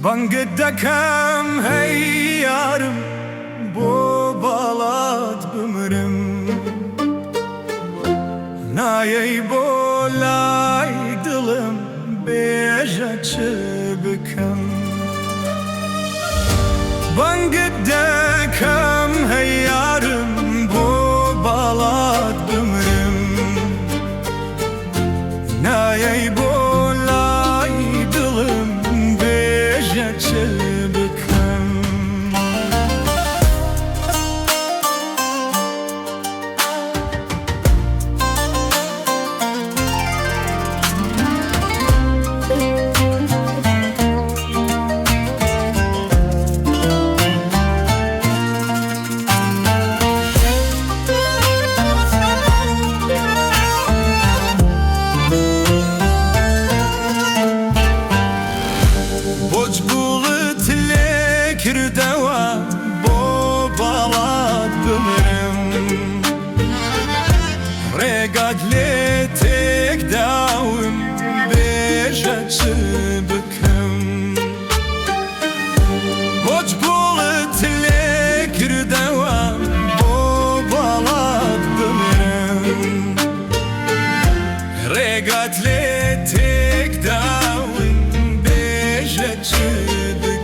بانگت دەکەم هەی یارم بۆ باڵات بمرم. نایەی بۆ لای دڵم بێژە چ بکەم. بانگت دەکەم هەی یارم بۆ باڵات بمرم. نایەی بۆ لای دڵم بێژە چ بکەم. بۆچ گوڵت لێ کردەوە بۆ باڵات بمرم. ڕێگات لێ تێکداوم بێژە چ بکەم. بۆچ گوڵت لێ کردەوە بۆ باڵات بمرم. ڕێگات لێ تێکداوم بێژە چ بکەم.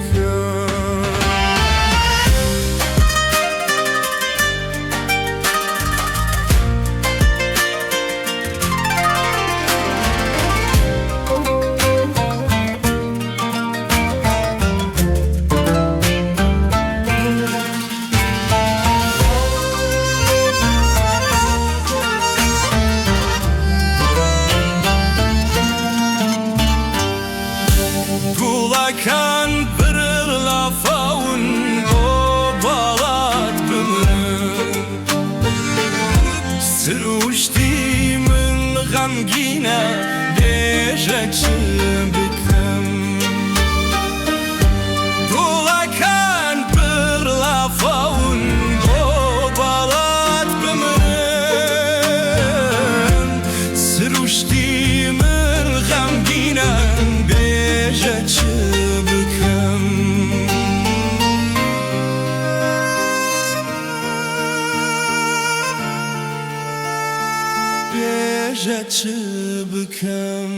گوڵەکان پڕ لافاون بۆ باڵات بمرم. سروشتی من غەمگینە بێژە چ بکەم. گوڵەکان پڕ لافاون بۆ باڵات بمرم. سروشتی من غەمگینە بێژە چ بکەم. بێژە چ بکەم.